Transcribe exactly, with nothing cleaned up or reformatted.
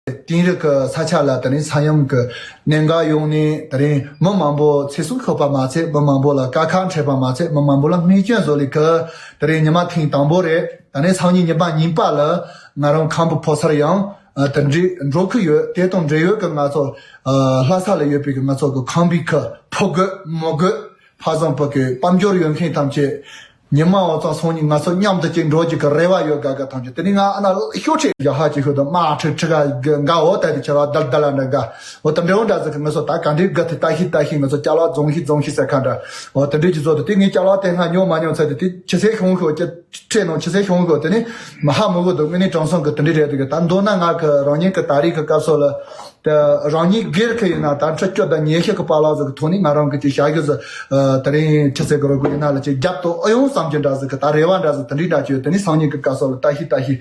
དེང་རབས་ཀྱི་ས་ཆ་ལ་དེ་རིང་ས་ཡོམ་གྱི་གནད་འགག་ཡོང་ནས་དེ་རིང་མི་མང་པོ་ཚེ་སྲོག་ཤོར་པ་མ་ཚད། མི་མང་པོ་ལ་དཀའ་ཁག་འཕྲད་པ་མ་ཚད། མི་མང་པོ་ལ་རྨས་སྐྱོན་བཟོ་ལས་ཀྱི་དེ་རིང་ཉི་མ་ཐེངས་དང་པོ་རེད། དེ་རིང་སང་ཉིན་ཉི་མ་གཉིས་པ་ལ་ང་རང་ཁམས་པའི་ཕོ་གསར་ཡང་དེ་འདྲའི་འགྲོ་གི་ཡོད། དེ་དང་འབྲེལ་ཡོད་ཀྱི་ང་ཚོ་ལྷ་ས་ལ་ཡོད་པའི་ང་ཚོ་གི་ཁམས་པའི་ཁུལ་ཕོ་རྒོད་མོ་རྒོད་ཕ་བཟང་བུ་གི་དཔལ་འབྱོར་ཡོད་མཁན་ཐམས་ཅད་ཉི་མ་འོ་ཙང་སང་ཉིན་ང་ཚོ་མཉམ་དུ་ཅིག་འགྲོ་རྒྱུ་གི་རེ་བ་ཡོད། དགའ་དགའ་ཐམས་ཅད་དེ་ནི་ང་ཨ་ན་ཤོག་ཁྲེ་རྒྱ་ཧ་ཅིག་ཤོད་དང་དམག་ཁྲི་ཁྲི་ག་འགའ་འོ་ད་དེ་ཆེ་བ་དལ་དལ་ལ་འདྲ་འགའ་འོ་དེ་འདྲ་འོ་འདྲ་ཟེར་གི་ང་ཚོ་ད་ག་འདྲའི་དགའ་དེ་ལྟ་ཤི་ལྟ་ཤི་ང་ཚོ་སྐྱ་ལ་རྫོང་ཤི་རྫོང་ཤི་ཟེར་ཁ་འདྲ་འོ་དེ་འདྲའི་ཅི་ཚོ་དེ་དེ་ངའི་སྐྱ་ལ་དེ་སྔ་ཉོ་མ་ཉོ་ཚེ་དེ་དེ་ཆི་ཚེ་ཤོང་ཤོག་ཅི། ཁྲེ་ནང་ཆི་ཚེ་ཤོང་གོ་དེ་ནི་མ་ཧ་མི་གོ་འདུག་དངོས་གནས་དྲང་སྲོང་གི་དེ་འདྲའི་རེད་འདུག་ད་མདོར་ན་ང་གི་རང་ཉིད་ཀྱི་ད་རེས་ཀྱི་སྐབས་སུ་ལ་ད་རང་ཉིད་སྒེར་གྱི་ཡིན་ན་ད་ཁྲི་བཅུ་དང་ཉི་ཤུ་གི་བར་ལ་ཟིག་གི་ཐོག་ནས་ང་རང་གི་ཅིག་བྱ་རྒྱུ་ཟིག་ད་རིང་ཁྲི་ཚེ་གི་རོ་གུ་ཡིན་ན་ལ་ཅིག་རྒྱབ་ཏུ་ཨ་ཡོང་བསམ་རྒྱུ་འདྲ་ཟིག་གི་ད་རེ་བ་འདྲ་ཟིག་དེ་འདྲའི་འདྲ་ཅིག་ཡོད། དེ་ནི་སང་ཉིན་གྱི་སྐབས་སུ་ལ་ལྟ་ཤི་ལྟ་ཤི།